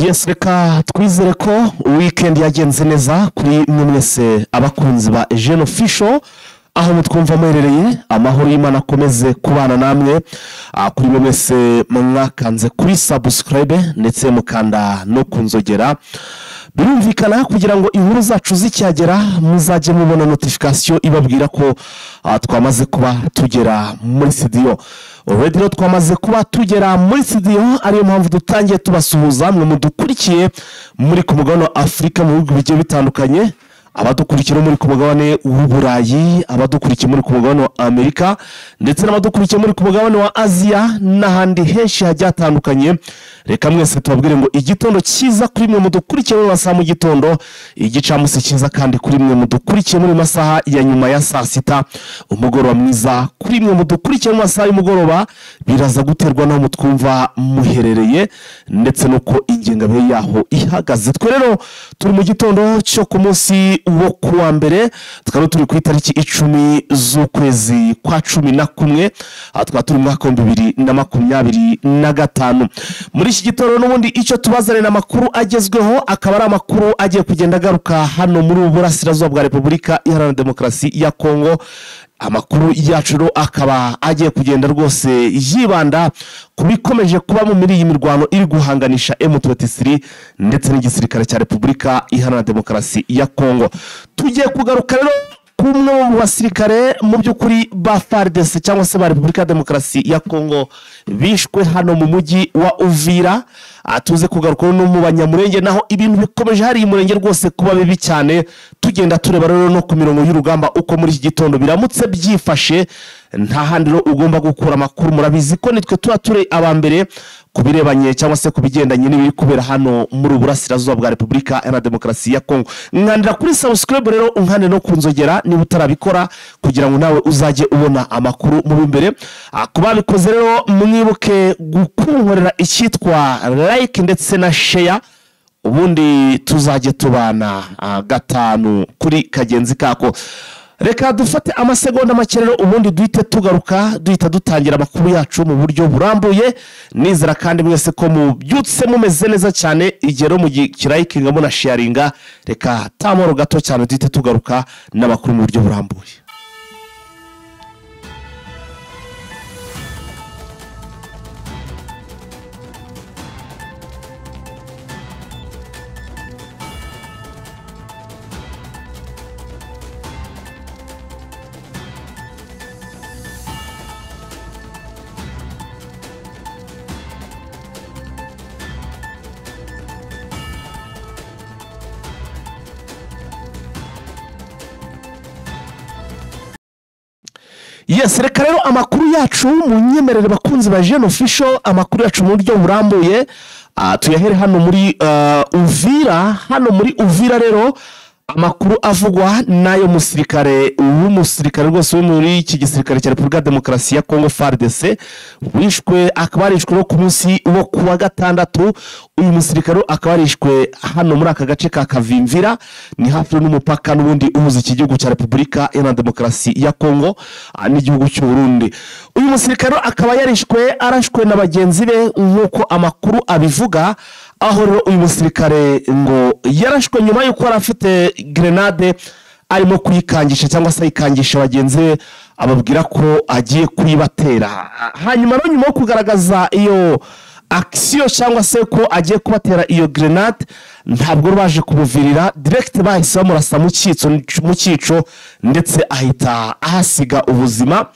Yes, reka twizere ko weekend yagenze neza kuri mwe mwese abakunzi ba Eugene Official aho mutwumva muherereye. Amahoro y'Imana akomeze kubana namwe. Kuri mwe mwese mwakanze kuri subscribe ndetse mukanda no kunzogera, birumvikana kugira ngo inkuru zacu zicyagera muzajye mubona notification ibabwira ko twamaze kuba tugera muri studio. Already rero twamaze kuba tugera muri studio, ariyo mpamvu dutangiye tubasuhuza mwe mudukurikiye muri ku mugabane wa Afurika mu bihugu bigiye bitandukanye, abadukurikira muri ku mugabane w'Uburayi, abadukurikiye muri ku mugabane wa Amerika ndetse n'abadukurikiye muri ku mugabane wa Aziya n'ahandi henshi hagiye hatandukanye. Reka mwese tubabwire ngo igitondo cyiza kuri mwe mudukurikiye muri masaha mu gitondo, igicamunsi cyiza kandi kuri mwe mudukurikiye muri masaha ya nyuma ya saa sita, umugoroba mwiza kuri mwe mudukurikiye mu masaha y'umugoroba. Biraza guterwa n'aho mutwumva muherereye ndetse n'uko ingengabihe yaho ihagaze. Twe rero turi mu gitondo cyo ku munsi wo kuwa mbere, tukaba turi ku itariki 10 z'ukwezi kwa 11, tukaba turi mu mwaka wa 2025. Muri iki gitondo n'ubundi icyo tubazanira amakuru agezweho, akaba ari amakuru agiye kugenda agaruka hano muri ubu burasirazuba bwa Repubulika Iharanira Demokarasi ya Kongo. Amakuru yacu rero akaba agiye kugenda rwose yibanda ku bikomeje kuba muri iyi mirwano iri guhanganisha M23 ndetse n'igisirikare cya Repubulika Iharanira Demokarasi ya Kongo. Tugiye kugaruka rero kumwe mu basirikare mu by'ukuri ba FARDC cyangwa se ba Repubulika ya Demokarasi ya Kongo bishwe hano mu mujyi wa Uvira. Tuze kugaruka no mu Banyamurenge, naho ibintu bikomeje hari Murenge rwose kuba bibi cyane. Tugenda tureba rero no ku mirongo y'urugamba uko muri iki gitondo biramutse byifashe. Nta handi rero ugomba gukura amakuru, murabizi ko nitwe tuba turi abambere kubirebanye cyangwa se kubigendanye n'ibiri kubera hano muri uburasirazuba bwa Repubulika Iharanira Demokarasi ya Kongo. Nkandira kuri subscribe rero, unkande no kunzogera niba utarabikora kugira ngo nawe uzajye ubona amakuru mu imbere. Ku babikoze rero mwibuke gukunkorera icyitwa like ndetse na share, ubundi tuzajye tubana gatanu kuri kagenzi kako. Reka dufate amasegonda make rero ubundi duhite tugaruka, duhita dutangira amakuru yacu mu buryo burambuye. Nizera kandi mwese ko mubyutse mumeze neza cyane, igihe rero mugikirayikinga muna sharinga. Reka tamoro gato cyane duhite tugaruka n'amakuru mu buryo burambuye. Yes, reka rero amakuru yacu munyemerere bakunzi ba Eugene Official, amakuru yacu mu buryo burambuye tuyahere hano muri Uvira. Hano muri Uvira rero amakuru avugwa nayo musirikare w'umusirikare rwose wo muri iki gisirikare cya Repubulika ya Demokarasi ya Kongo FARDC wishwe, akaba arishwe no ku munsi wo kuwa gatandatu. Uyu musirikare akaba arishwe hano muri aka gace ka Kavimvira, ni hafi n'umupaka n'ubundi uhuza iki gihugu cya Repubulika Iharanira Demokarasi ya Kongo n'igihugu cy'u Burundi. Uyu musirikare akaba yarishwe arashwe na bagenzi be nk'uko amakuru abivuga. Aho rero uyu musirikare ngo yarashwe nyuma y'uko yari afite grenade arimo kuyikangisha cyangwa se ayikangisha bagenzi be, ababwira ko agiye kuyibatera. Hanyuma rero nyuma yo kugaragaza iyo action cyangwa se ko agiye kubatera iyo grenade, ntabwo baje kumuvirira direct, bahise bamurasa mu cyico ndetse ahita ahasiga ubuzima.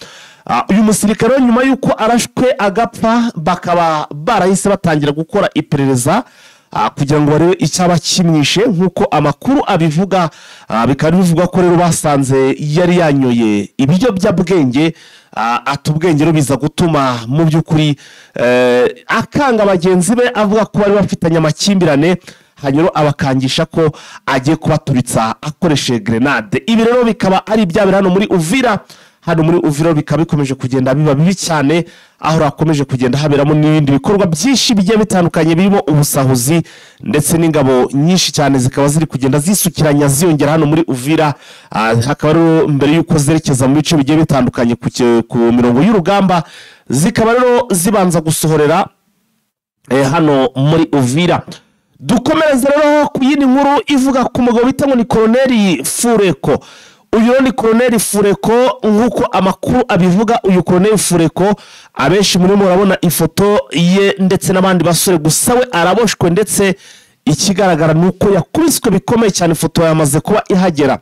Uyu musirikare nyuma y'uko arashwe agapfa, bakaba barahise batangira gukora iperereza kugira ngo barebe icyaba kimwishe nk'uko amakuru abivuga. Bikaba bivugwa ko rero basanze yari yanyoye ibiyobyabwenge, atubwenge rero biza gutuma mu by'ukuri akanga bagenzi be, avuga ko bari bafitanye amakimbirane, hanyuma abakangisha ko agiye kubaturitsa akoresheje grenade. Ibi rero bikaba ari ibyabera hano muri Uvira. Hano muri Uvira bikaba bikomeje kugenda biba bibi cyane, aho rakomeje kugenda haberamo n'ibindi bikorwa byinshi bigiye bitandukanye birimo ubusahuzi ndetse n'ingabo nyinshi cyane zikaba ziri kugenda zisukiranya ziyongera hano muri Uvira. Hakaba rero mbere y'uko zerekeza mu bice bigiye bitandukanye ku mirongo y'urugamba, zikaba rero zibanza gusohorera hano muri Uvira. Dukomereze rero ku yindi nkuru ivuga ku mugabo bita ngo ni Koloneli Fureko. Uyu ni Koloneli Fureko nk'uko amakuru abivuga. Uyu Koloneli Fureko abenshi muri murabona ifoto ye ndetse n'abandi basore, gusa we araboshwe ndetse ikigaragara ni uko yakubiswe bikomeye cyane, ifoto yamaze kuba ihagera.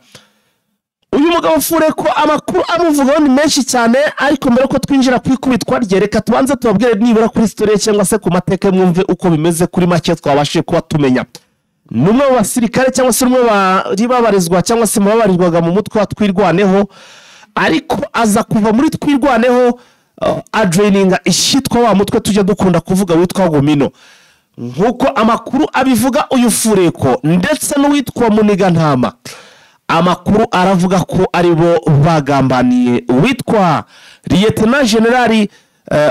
Uyu mugabo Fureko amakuru amuvugaho ni menshi cyane, ariko mbere ko twinjira ku ikubitwa rye reka tubanze tubabwire nibura kuri story cyangwa se ku mateka, mwumve uko bimeze kuri make twabashije kuba tumenya. Ni umwe mu basirikare cyangwa se umwe bari babarizwa cyangwa se mu babarizwaga mu mutwe wa Twirwaneho, ariko aza kuva muri Twirwaneho ajoininga ishyitwa wa mutwe tujya dukunda kuvuga witwa Gumino. Nk'uko amakuru abivuga, uyu Fureko ndetse n'uwitwa Munigantama, amakuru aravuga ko aribo bagambaniye uwitwa Lieutenant General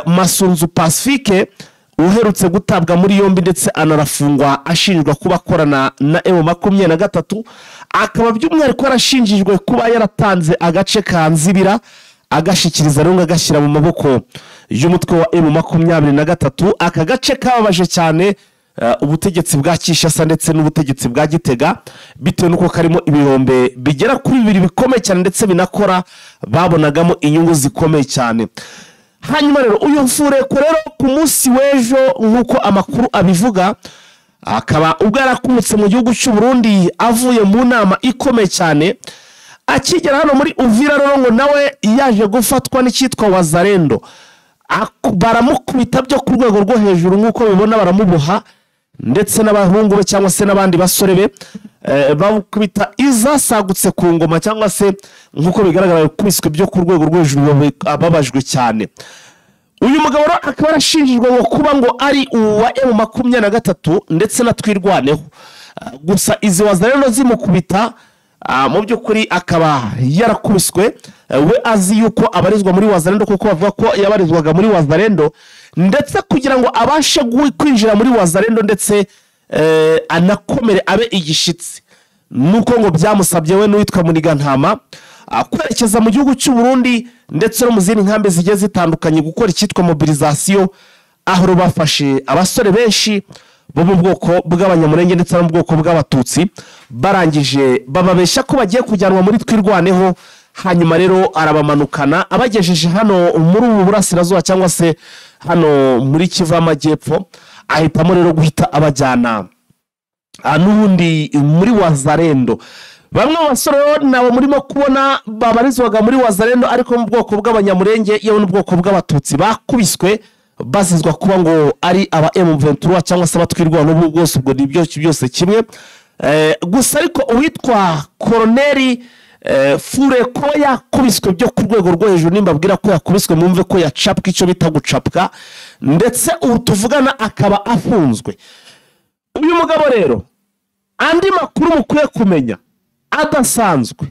Masunzu Pacifique uherutse gutabwa muri yombi ndetse anarafungwa ashinjwa kuba akorana na M23, akaba by'umwihariko yarashinjijwe kuba yaratanze agace ka Nzibira agashikiriza runga agashyira mu maboko y'umutwe wa M23. Aka gace kababaje cyane ubutegetsi bwa Kinshasa ndetse n'ubutegetsi bwa Gitega, bitewe n'uko karimo ibihombe bigera kuri bibiri bikomeye cyane ndetse binakora, babonagamo inyungu zikomeye cyane. Hanyuma rero uyu Fureko rero ku munsi w'ejo nk'uko amakuru abivuga, akaba ubwo yarakumutse mu gihugu cy'u Burundi avuye mu nama ikomeye cyane, akigera hano muri Uvira rero ngo nawe yaje gufatwa n'icyitwa Wazalendo, baramukubita byo ku rwego rwo hejuru nk'uko bibona, baramuboha ndetse n'abahungu be cyangwa se n'abandi basore be, bakubita izasagutse ku ngoma cyangwa se nk'uko bigaragara yakubiswe byo ku rwego rwo hejuru, ababajwe cyane. Uyu mugabo rero akaba yarashinjijwe ngo kuba ngo ari uwa M23 ndetse na Twirwaneho, gusa izi Wazalendo zimukubita mu by'ukuri akaba yarakubiswe. We azi yuko abarizwa muri Wazalendo kuko bavuga ko yabarizwaga muri Wazalendo, ndetse kugira ngo abashe kwinjira muri Wazalendo ndetse anakomere abe igishitsi, nuko ngo byamusabye we n'uwitwa Munigantama kwerekeza mu gihugu cy'u Burundi ndetse no mu zindi nkambi zigiye zitandukanye gukora icyitwa mobilisation, aho bafashe abasore benshi bo mu bwoko bw'Abanyamurenge ndetse no mu bwoko bw'Abatutsi, barangije bababesha ko bagiye kujyanwa muri Twirwaneho. Hanyuma rero arabamanukana abagejeje hano muri ubu burasirazuba cyangwa se hano muri Kivu y'Amajyepfo, ahitamo rero guhita abajyana n'ubundi muri Wazalendo. Bamwe mu basore nabo murimo kubona babarizwaga muri Wazalendo ariko mu bwoko bw'Abanyamurenge yewe n'ubwoko bw'Abatutsi bakubiswe bazizwa kuba ngo ari aba M23 cyangwa se abatwirwa n'ubu bwose, ubwo nibyo byose kimwe. Gusa ariko uwitwa Koloneli Fureko yakubiswe byo ku rwego rwo hejuru, nimbabwira ko yakubiswe mumve ko yacapwa icyo bita gucapwa, ndetse ubu tuvugana akaba afunzwe. Uyu mugabo rero andi makuru mukwiye kumenya adasanzwe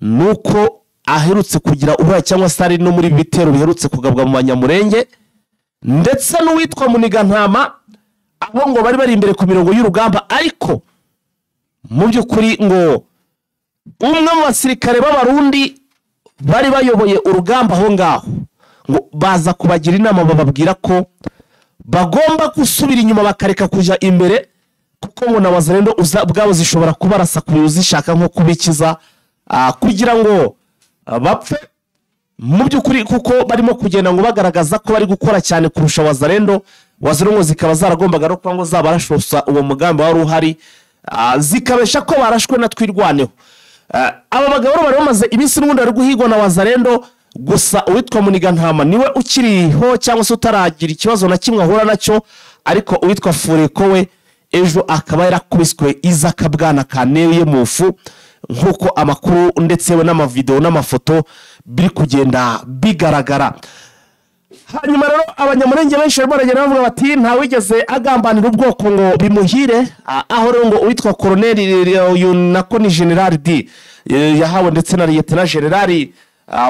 nuko aherutse kugira uruhare cyangwa se ari no muri bitero biherutse kugabwa mu Banyamurenge ndetse n'uwitwa Munigantama, aho ngo bari bari imbere ku mirongo y'urugamba, ariko mu by'ukuri ngo umwe mu basirikare b'Abarundi bari bayoboye urugamba aho ngaho ngo baza kubagira inama bababwira ko bagomba gusubira inyuma bakareka kujya imbere, kuko ngo na Wazalendo ubwabo zishobora kubarasa ku zishaka nko kubikiza kugira ngo bapfe mu by'ukuri, kuko barimo kugenda ngo bagaragaza ko bari gukora cyane kurusha Wazalendo. Wazalendo zikaba zaragombaga no kuba ngo zabarashosa uwo mugambi wari uhari, zikabesha ko barashwe na Twirwaneho. Aba bagabo bari bamaze iminsi n'ubundi bari guhigwa na Wazalendo, gusa uwitwa Munigantama niwe ukiriho cyangwa se utaragira ikibazo na kimwe ahura nacyo, ariko uwitwa Fureko we ejo akaba yarakubiswe izakabwana kaneye mufu, nk'uko amakuru ndetse n'amavideo n'amafoto biri kugenda bigaragara. Hanyuma rero Abanyamurenge benshi barimo baragenda bavuga bati ntawigeze agambanira ubwoko ngo bimuhire, aho rero ngo uwitwa Koloneli uyu nako ni General D yahawe ndetse na Lieutenant General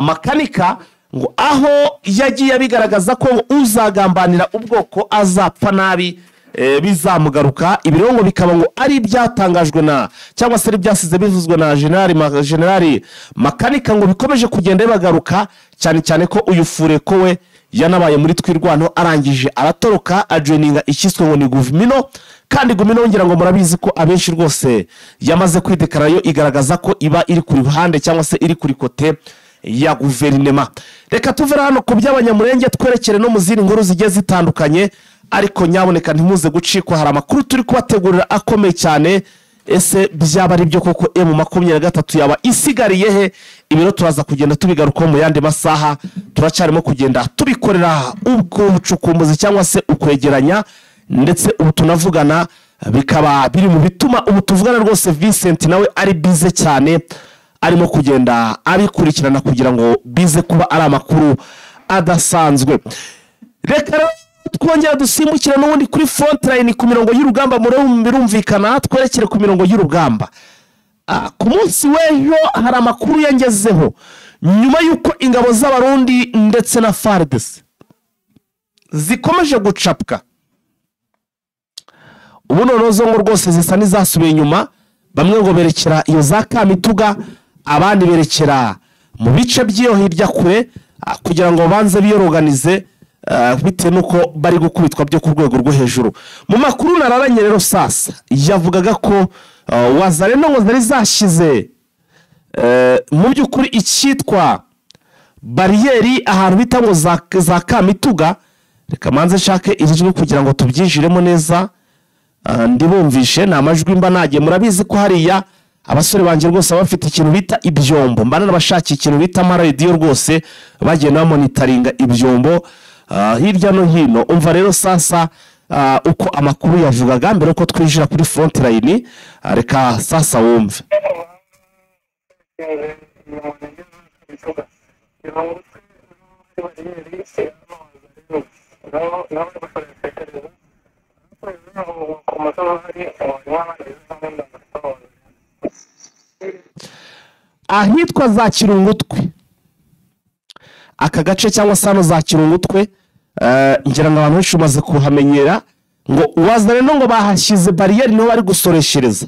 Makanika, ngo aho yagiye abigaragaza ko uzagambanira ubwoko azapfa nabi bizamugaruka. Ibirongo bikaba ngo ari byatangajwe na cyangwa se byasize bivuzwe na General Makanika, ngo bikomeje kugenda bagaruka cyane cyane ko uyu Fureko we Yanabaye muri Twirwano, arangije aratoroka ajoininga ikiswe ngo ni Guvimino. Kandi Gumino ngira ngo murabizi ko abenshi rwose yamaze kwidekarayo, igaragaza ko iba iri ku ruhande cyangwa se iri kuri côté ya guverinema. Reka tuvere hano ku by'Abanyamurenge, twerekere no mu zindi nkuru zigiye zitandukanye, ariko nyaboneka ntimuze gucikwa, hari amakuru turi kubategurira akomeye cyane. Ese byaba ari byo koko M23 yaba isigariye he? Ibiro turaza kugenda tubigarukaho mu yandi masaha, turacyarimo kugenda tubikorera ubwo bucukumbuzi cyangwa se ukwegeranya, ndetse ubu tunavugana bikaba biri mu bituma ubu tuvugana rwose Vincent nawe ari bize cyane, arimo kugenda abikurikirana kugira ngo bize kuba ari amakuru adasanzwe. Reka twongera dusimbukira n'ubundi kuri front line, ku mirongo y'urugamba. Birumvikana twerekere ku mirongo y'urugamba. Ku munsi w'ejo hari amakuru yangezeho nyuma y'uko ingabo z'Abarundi ndetse na FARDC zikomeje gucapwa. Ubu noneho zo ngo rwose zisa n'izasubiye inyuma, bamwe ngo berekera iyo za Kamituga, abandi berekera mu bice by'iyo hirya kure, kugira ngo banze biyoroganize, bitewe n'uko bari gukubitwa byo ku rwego rwo hejuru. Mu makuru nararanye rero sasa yavugaga ko Wazalendo ngo zari zashize mu by'ukuri icyitwa bariyeri ahantu bita ngo za Kamituga. Reka manze nshake ijwi kugira ngo tubyinjiremo neza, ndibumvishe ni amajwi mba nagiye. Murabizi ko hariya abasore banjye rwose baba bafite ikintu bita ibyombo, mba narabashakiye ikintu bita amaradiyo rwose, bagenda bamonitaringa ibyombo hirya no hino. Umva rero sasa uko amakuru yavugaga mbere uko twinjira kuri front line, reka sasa wumve. Ahitwa za Kirungutwe, aka gace cyangwa se hano za Kirungutwe, ngira ngo abantu benshi bamaze kuhamenyera, ngo Wazalendo ngo bahashyize bariyeri niho bari gusoreshereza.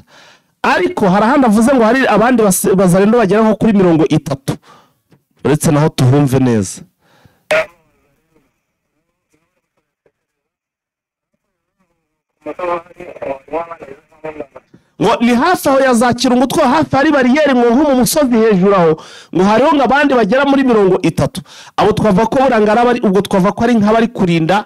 Ariko hari ahandi avuze ngo hari abandi Bazalendo bagera nko kuri 30, uretse naho tuhumve neza. Ngo ni hafi aho ya za Kirungutwe, hafi hari bariyeri ngo nko mu musozi hejuru aho, ngo hariho ngo abandi bagera muri 30. Abo twava ko burangara bari, ubwo twava ko ari nk'abari kurinda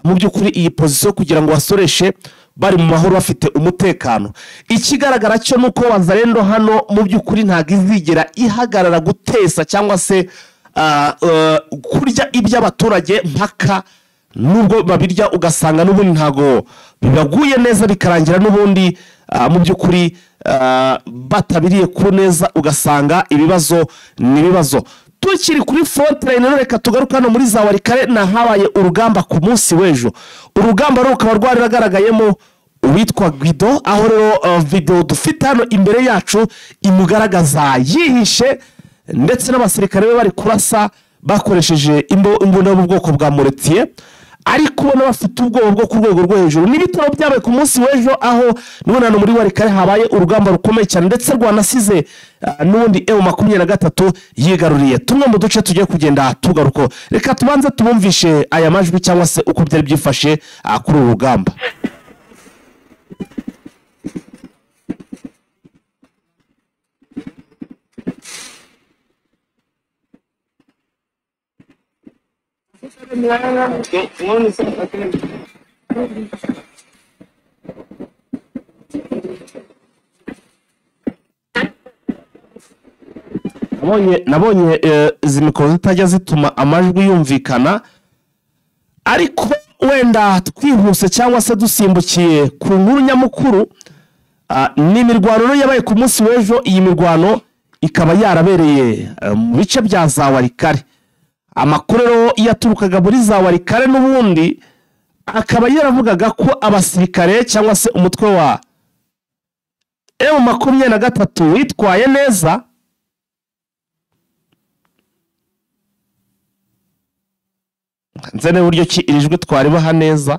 mu by'ukuri iyi position kugira ngo basoreshe bari mu mahoro bafite umutekano. Ikigaragara cyo nuko Wazalendo hano mu by'ukuri ntago izigera ihagarara gutesa cyangwa se kurya iby'abaturage mpaka nubwo babirya ugasanga n'ubundi ntago bibaguye neza, bikarangira n'ubundi mu by'ukuri batabiriye ku neza, ugasanga ibibazo ni ibibazo. Tukiri kuri front line, reka tugaruke hano muri za Walikale na habaye urugamba ku munsi w'ejo. Urugamba rukaba rwaragaragayemo uwitwa Guido, aho rero video dufite hano imbere yacu imugaragaza yihishe ndetse n'abasirikare be bari kurasa bakoresheje imbunda yo mu bwoko bwa moretier, ariko ubona bafite ubwoba bwo ku rwego rwo hejuru. N'ibitaro byabaye ku munsi w'ejo, aho n'ubundi hano muri Walikale habaye urugamba rukomeye cyane ndetse rwanasize n'ubundi M23 yigaruriye tumwe mu duce tugiye kugenda tugaruko. Reka tubanze tubumvishe aya majwi cyangwa se uko byari byifashe kuri uru rugamba. Nabonye izi mikoro zitajya zituma amajwi yumvikana, ariko wenda twihuse cyangwa se dusimbukiye ku nkuru nyamukuru. Ni imirwano yabaye ku munsi w'ejo. Iyi mirwano ikaba yarabereye mu bice bya za Walikale. Amakuru rero yaturukaga muri za Walikale n'ubundi akaba yaravugaga ko abasirikare cyangwa se umutwe wa M23 witwaye neza, nzene buryo ki iri jwi twaribaha neza,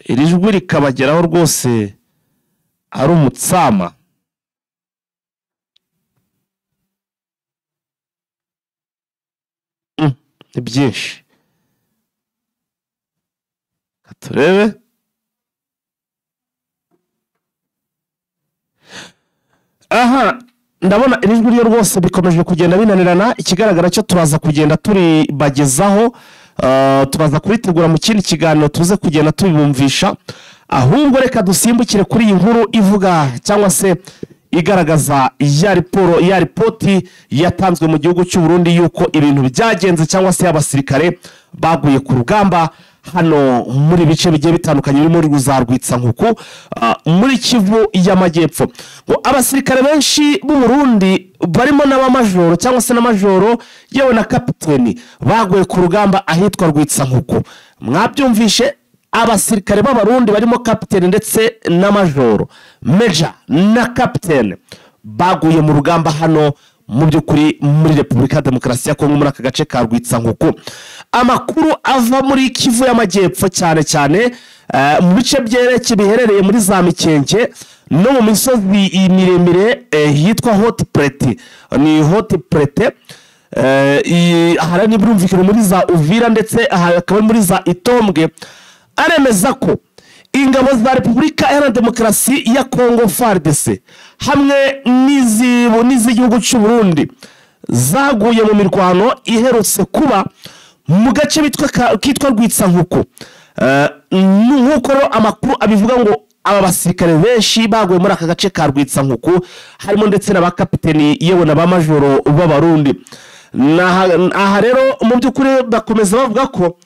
iri jwi rikabageraho rwose ari umutsama. Ni byinshi, turebe. Aha ndabona iri jwi ryo rwose bikomeje kugenda binanirana. Ikigaragara cyo turaza kugenda turibagezaho, turaza kuritegura mu kindi kiganiro tuze kugenda tubibumvisha. Ahubwo reka dusimbukire kuri iyi nkuru ivuga cyangwa se igaragaza ya raporo, ya ripoti yatanzwe mu gihugu cy'u Burundi yuko ibintu byagenze, cyangwa se abasirikare baguye ku rugamba hano muri bice bigiye bitandukanye birimo za Rwitsankuku, muri Kivu y'Amajyepfo. Ngo abasirikare benshi b'u Burundi barimo n'abamajoro cyangwa se n'amajoro yewe na kapiteni baguye ku rugamba ahitwa Rwitsankuku. Mwabyumvishe, abasirikare b'Abarundi barimo kapiteni ndetse n'amajoro, meja na kapiteni, baguye mu rugamba hano mu by'ukuri muri Repubulika ya Demokarasi ya Kongo, muri aka gace ka Rwitsankuku. Amakuru ava muri Kivu y'Amajyepfo, cyane cyane mu bice byerekeye biherereye muri za Mikenke no mu misozi miremire yitwa Haute Prete, ni Haute Prete, aha ni birumvikana muri za Uvira ndetse akaba muri za Itombwe, aremeza ko ingabo za Repubulika Iharanira Demokarasi ya Kongo FARDC hamwe n'iz'igihugu cy'u Burundi zaguye mu mirwano iherutse kuba mu gace kitwa Rwitsankuku. Nk'uko amakuru abivuga, ngo aba basirikare benshi baguye muri aka gace ka Rwitsankuku, harimo ndetse n'aba kapiteni yewe na ba majoro b'Abarundi. Aha rero mu by'ukuri bakomeza bavuga ko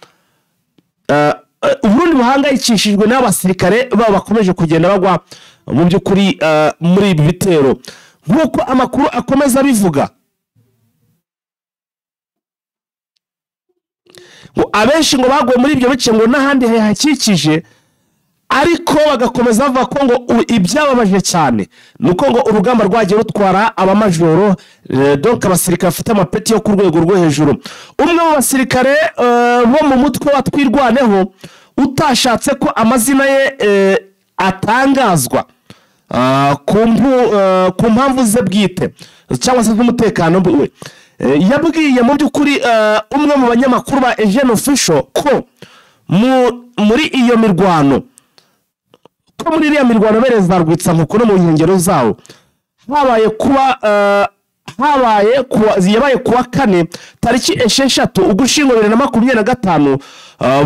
Uburundi buhangayikishijwe n'abasirikare babo bakomeje kugenda bagwa mu by'ukuri muri ibi bitero. Nk'uko amakuru akomeza abivuga, ngo abenshi ngo baguye muri ibyo bice ngo n'ahandi hahakikije, ariko bagakomeza bavuga ko ngo ibyababaje cyane nuko ngo urugamba rwagiye rutwara abamajoro, donc abasirikare bafite amapeti yo ku rwego rwo hejuru. Umwe mu basirikare bo mu mutwe wa Twirwaneho utashatse ko amazina ye atangazwa ku mpamvu ze bwite cyangwa se z'umutekano we, yabwiye mu by'ukuri umwe mu banyamakuru ba Eugene Official ko muri iyo mirwano, ko muri iriya mirwano bereza Rwitsankuku no mu nkengero zawo, habaye kuba habaye yabaye kuwa kane tariki 6 Ugushyingo 2025,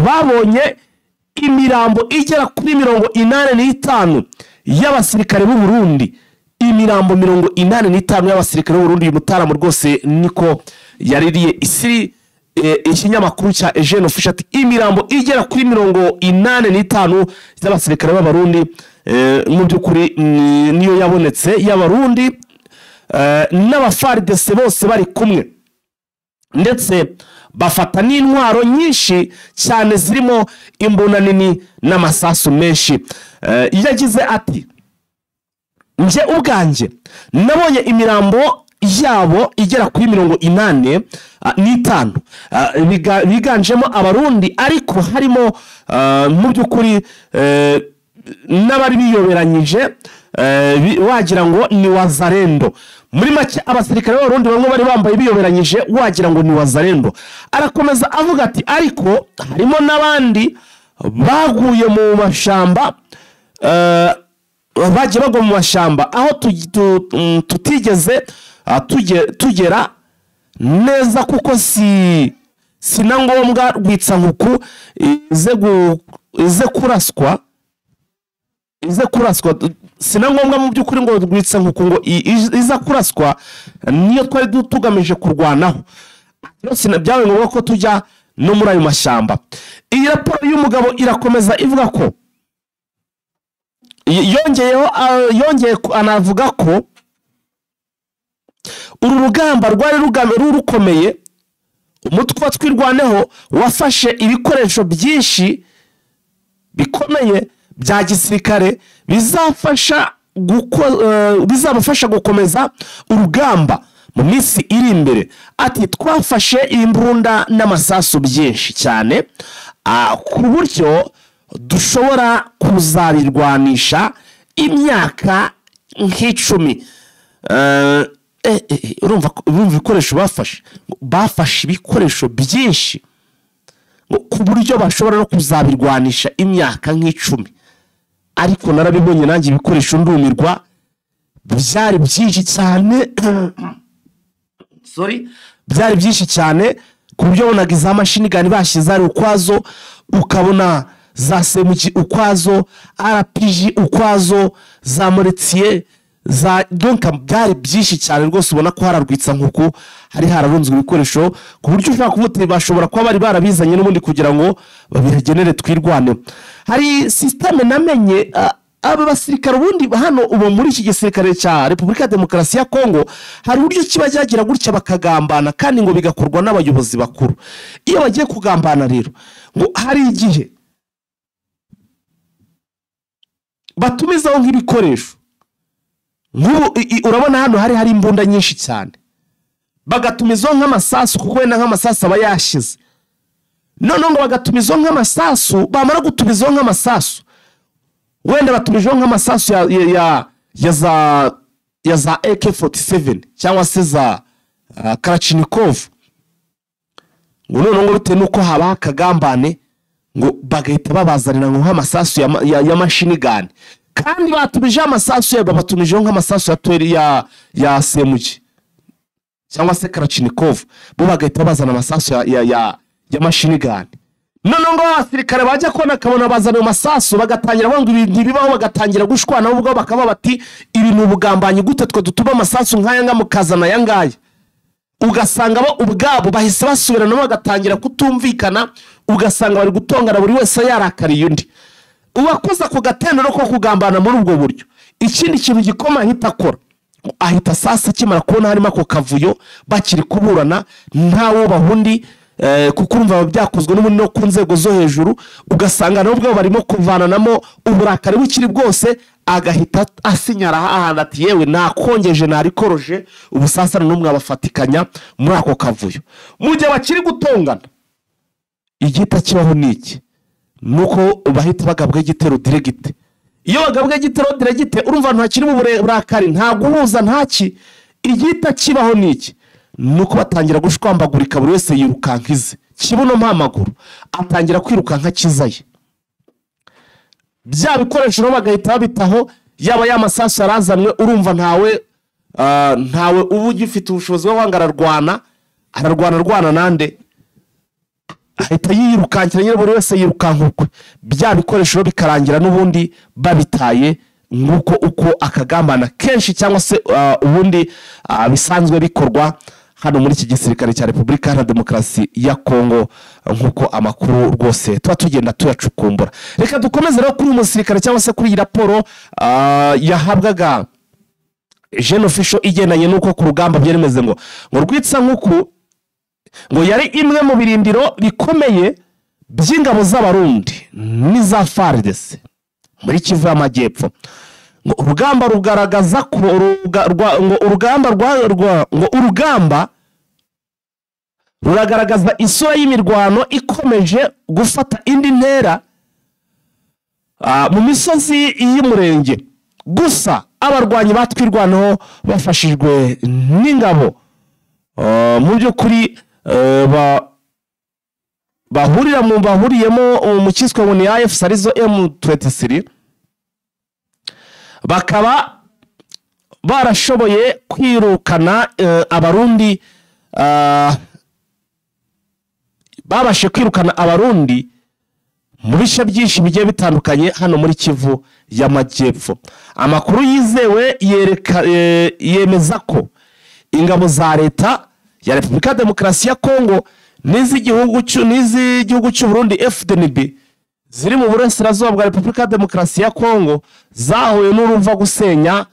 babonye imirambo igera kuri 85 y'abasirikare b'u Burundi. Imirambo 85 y'abasirikare b'u Burundi. Uyu mutaramu rwose niko yaririye isiri ikinyamakuru cya Eugene Official, ati imirambo igera kuri 85 y'abasirikare b'Abarundi mu by'ukuri niyo yabonetse y'Abarundi n'aba FARDC bose bari kumwe, ndetse bafata n'intwaro nyinshi cyane zirimo imbunda nini n'amasasu menshi. Yagize ati nje ubwanjye nabonye imirambo yabo igera kuri 85, biganjemo Abarundi, ariko harimo mu by'ukuri n'abari biyoberanyije wagira ngo ni wazalendo. Muri make abasirikare b'Abarundi bamwe bari bambaye biyoberanyije wagira ngo ni wazalendo. Arakomeza avuga ati ariko harimo n'abandi baguye mu mashamba, bagiye bagwa mu mashamba aho tutigeze tugera neza, kuko si na ngombwa Rwitsankuku ize kuraswa, si na ngombwa mu by'ukuri ngo Rwitsankuku ngo iza kuraswa, niyo twari tugamije kurwanaho. Byabaye ngombwa ko tujya no muri ayo mashyamba. Iyi raporo y'umugabo irakomeza ivuga ko yongeye anavuga ko uru rugamba rwari rukomeye, umutwe wa Twirwaneho wafashe ibikoresho byinshi bikomeye bya gisirikare bizabafasha gukomeza urugamba mu minsi iri imbere. Ati twafashe imbunda n'amasasu byinshi cyane ku buryo dushobora kuzabirwanisha imyaka nk'icumi. Urumva ibikoresho bafashe ibikoresho byinshi ku buryo bashobora no kuzabirwanisha imyaka nk'icumi. Ariko narabibonye nanjye ibikoresho ndumirwa, byari byinshi cyane. Sorry, byari byinshi cyane ku buryo wabonaga iza mashini gani bashyize ari ukwazo, ukabona za semuki ukwazo, RPG ukwazo, za moretier za donc byari byinshi cyane rwose. Ubona ko hararwitsa nkuko hari hararunzwe ibikoresho ku buryo ushobora kuvuga bashobora kuba bari barabizanye n'ubundi kugira ngo babigenere twirwane. Hari systeme namenye aba basirikare ubundi hano ubu muri iki gisirikare cya Repubulika ya Demokarasi ya Kongo hari uburyo kiba cyagira gutya bakagambana, kandi ngo bigakorwa n'abayobozi bakuru. Iyo bagiye kugambana rero ngo hari igihe batumizaho nk'ibikoresho. Nk'ubu urabona hano hari imbunda nyinshi cyane, bagatumizaho nk'amasasu kuko wenda nk'amasasu aba yashize. Noneho ngo bagatumizaho nk'amasasu, bamara gutumizaho nk'amasasu wenda batumijeho nk'amasasu ya za AK47 cyangwa se za Kalashnikov, ngo noneho ngo bitewe n'uko habaho akagambane ngo bagahita babazanira ngo nk'amasasu ya mashini gani, kandi batumijeho amasasu yabo, batumijeho nk'amasasu ya tweri ya semuki cyangwa se Kalashnikov, bo bagahita bazana amasasu ya mashini gani. Noneho ngo abasirikare bajya kubona akabona bazana amasasu, bagatangira banga ibintu bibaho, bagatangira gushwana ubwo bakaba bati ibi ni ubugambanyi, gute twe dutuma amasasu nk'aya nga mukazana aya ngaya. Ugasanga bo ubwabo bahise basubirana bagatangira kutumvikana, ugasanga bari gutongana buri wese yarakariye undi. Uwakoze ako gatendo ko kugambana muri ubwo buryo, ikindi kintu gikoma ahita akora, ahita sasa akimara kubona harimo ako kavuyo bakiri kuburana ntawo bahundi, kuko urumva byakozwe n'ubundi no ku nzego zo hejuru, ugasanga nabo ubwabo barimo kuvananamo uburakari bukiri bwose, agahita asinyara ahantu ati yewe nakongeje narikoroje, ubu sasa n'umwe abafatikanya muri ako kavuyo. Mu gihe bakiri gutongana, igita kibaho niki nuko bahita bagabwa igitero direct. Iyo bagabwa igitero direct urumva ntakiri mu burakari, nta guhuza ntaki. Igita kibaho niki nuko batangira gushwambagurika, buri wese yirukanka ize kibuno mpamaguru, atangira kwirukanka kizaye. Bya bikoresho no bagahita babitaho, yaba y'amasasu yarazanwe, urumva ntawe ubu ugifite ubushobozi bwo kwanga ararwana, ararwana nande, ahita yirukankira nyine, buri wese yirukanka ukwe. Bya bikoresho bikarangira n'ubundi babitaye, nguko uko akagambana kenshi cyangwa se ubundi bisanzwe bikorwa hano muri iki gisirikare cya Repubulika Iharanira Demokarasi ya Kongo, nkuko amakuru rwose tuba tugenda tuyacukumbura. Reka dukomeze rero kuri uyu musirikare cyangwa se kuri iyi raporo yahabwaga Jeune Official igendanye n'uko ku rugamba byemeze ngo rwitsa nkuku ngo yari imwe mu birindiro bikomeye by'ingabo z'Abarundi n'iza FARDC muri Kivu y'Amajyepfo. Ngo urugamba rugaragaza ko ngo urugamba ngo urugamba ruragaragaza isura y'imirwano ikomeje gufata indi ntera mu misozi y'Umurenge. Gusa abarwanyi batwirwanaho bafashijwe n'ingabo mu by'ukuri bahurira mu bahuriyemo mu cyiswe ngo ni AFC arizo M23, bakaba barashoboye kwirukana Abarundi, babashe kwirukana Abarundi mu bice byinshi bigiye bitandukanye hano muri Kivu y'Amajyepfo. Amakuru yizewe yemeza ko ingabo za leta ya Repubulika ya Demokarasi ya Kongo n'iz'igihugu cy'u Burundi FDNB ziri mu burasirazuba bwa Repubulika ya Demokarasi ya Kongo zahuye n'uruva gusenya,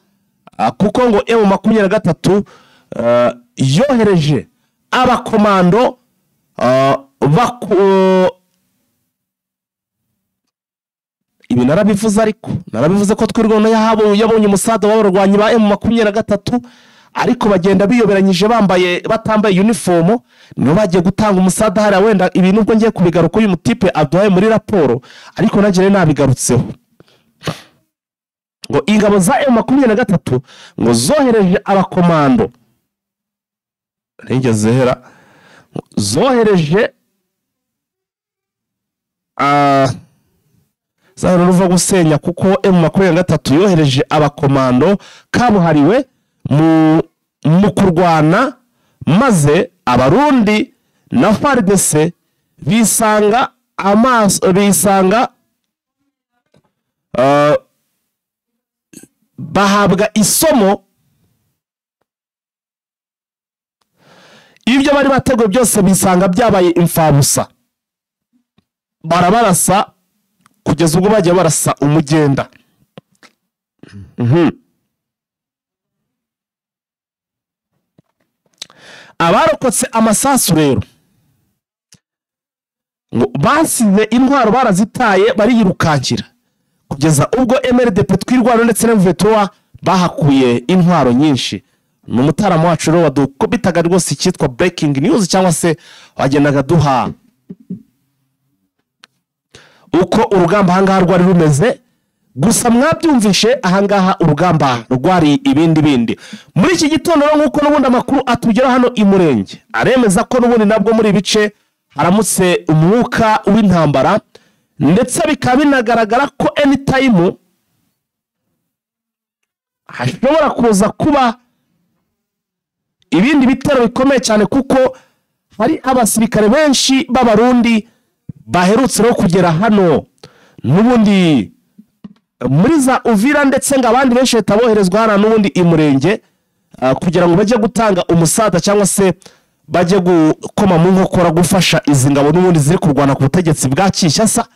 kuko ngo M23 yohereje abakomando ibi narabivuze, ariko narabivuze ko twirwano yabonye umusada w'abarwanyi ba M23, ariko bagenda biyoberanyije bambaye batambaye uniform, nibo bagiye gutanga umusada hariya. Wenda ibi nubwo ngiye kubigaruka uyu mutipe aduhaye muri raporo, ariko nanjye nabigarutseho. Ngo ingabo za M23 ngo zohereje abakomando Ntigeze hera zohereje zahora ruva gusenya, kuko M23 yohereje abakomando kabuhariwe mu kurwana, maze abarundi na FARDC bisanga amaso, bisanga bahabwa isomo. Ibyo bari bateguye byose bisanga byabaye imfabusa, barabarasa kugeza ubwo bagiye barasa umugenda. Abarokotse amasasu rero ngo basize intwaro barazitaye bariyirukankira, kugeza ubwo MRDP Twirwaneho ndetse na M23 bahakuye intwaro nyinshi. Ni umutaramo wacu rero wadukubitaga rwose icyitwa breaking news, cyangwa se wagendaga duha uko urugamba ahangaha rwari rumeze. Gusa mwabyumvishe ahangaha urugamba rwari ibindi bindi. Muri iki gitondo nk'uko n'ubundi amakuru atugera hano i Murenge aremeza ko n'ubundi nabwo muri bice haramutse umwuka w'intambara, ndetse bikaba binagaragara ko anytime hashobora kuza kuba ibindi bitero bikomeye cyane, kuko hari abasirikare benshi b'abarundi baherutse no kugera hano n'ubundi muri za Uvira, ndetse ngo abandi benshi bataboherezwa hano n'ubundi i Murenge kugira ngo bajye gutanga umusada cyangwa se bajye gukoma mu nkokora gufasha izi ngabo n'ubundi ziri kurwana ku butegetsi bwa Kinshasa.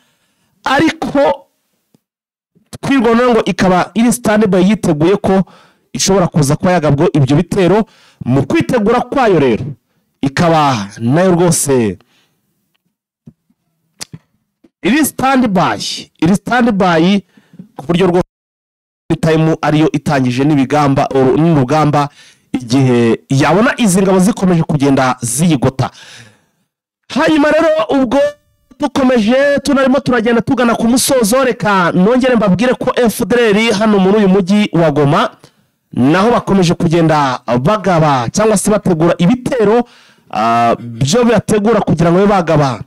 Ariko Twirwaneho ngo ikaba iri standby, yiteguye ko ishobora kuza kuba yagabwa ibyo bitero. Mu kwitegura kwayo rero ikaba nayo rwose iri standby, iri standby ku buryo rwose time ariyo itangije n'ibigamba n'urugamba igihe yabona izi ngabo zikomeje kugenda ziyigota. Hanyuma rero ubwo dukomeje tunarimo turagenda tugana ku musozo, reka nongere mbabwire ko FDLR hano muri uyu mujyi wa Goma naho bakomeje kugenda bagaba cyangwa se bategura ibitero byo bategura kugira ngo bagaba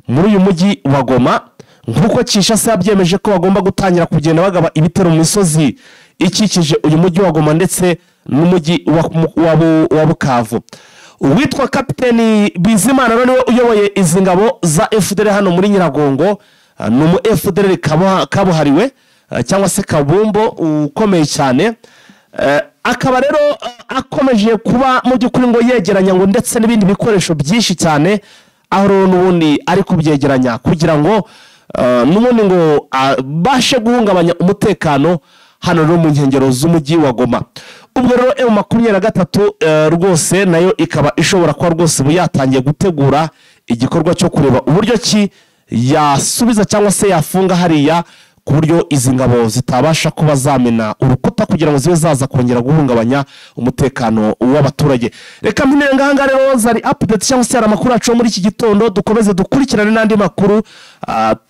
muri uyu mujyi wa Goma, nkuko Kinshasa yabyemeje ko bagomba gutangira kugenda bagaba ibitero mu misozi ikikije uyu mujyi wa Goma ndetse n'umujyi wa Bukavu. Uwitwa Kapiteni Bizimana niwe uyoboye izi ngabo za FDLR hano muri Nyiragongo, ni umu FDLR kabuhariwe cyangwa se kabumbo ukomeye cyane. Akaba rero akomeje kuba mu by'ukuri ngo yegeranya ngo ndetse n'ibindi bikoresho byinshi cyane, aho rero n'ubundi ari kubyegeranya kugira ngo n'ubundi ngo abashe guhungabanya umutekano hano rero mu nkengero z'umujyi wa Goma. Ubwo rero M23 rwose nayo ikaba ishobora kuba rwose ubu yatangiye gutegura igikorwa cyo kureba uburyo ki yasubiza cyangwa se yafunga hariya, ku buryo izi ngabo zitabasha kuba zamena urukuta kugira ngo zibe zaza kongera guhungabanya umutekano w'abaturage. Reka mpinire ngaha rero zari update cyangwa se amakuru yacu muri iki gitondo, dukomeze dukurikirane n'andi makuru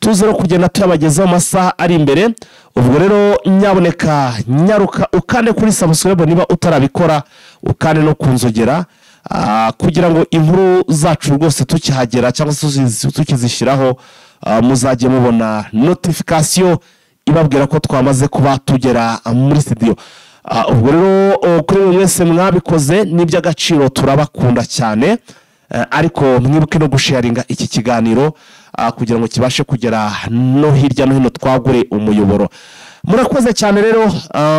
tuze no kugenda tuyabagezaho amasaha ari imbere. Ubwo rero nyaboneka nyaruka ukande kuri subscribe niba utarabikora, ukande no kunzogera kugira ngo inkuru zacu rwose tukihagera cyangwa se tukizishyiraho muzajye mubona notification ibabwira ko twamaze kuba tugera muri studio. Ubwo rero kuri buri wese mwabikoze n'iby'agaciro, turabakunda cyane, ariko mwibuke no gusharinga iki kiganiro kugira ngo kibashe kugera no hirya no hino, twagure umuyoboro. Murakoze cyane rero,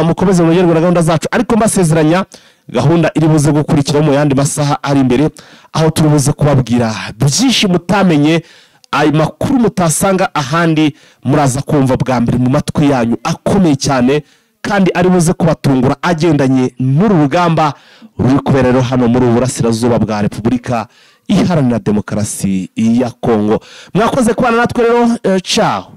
mukomeze munogerwe na gahunda zacu, ariko mbasezeranya gahunda iri buze gukurikira mu yandi masaha ari imbere, aho turi buze kubabwira byinshi mutamenye, ayo makuru mutasanga ahandi, muraza kumva bwa mbere mu matwi yanyu akomeye cyane kandi ari buze kubatungura, agendanye n'uru rugamba ruri kubera rero hano muri Uburasirazuba bwa Repubulika Iharanira Demokarasi ya Kongo. Mwakoze kubana natwe rero, ciao.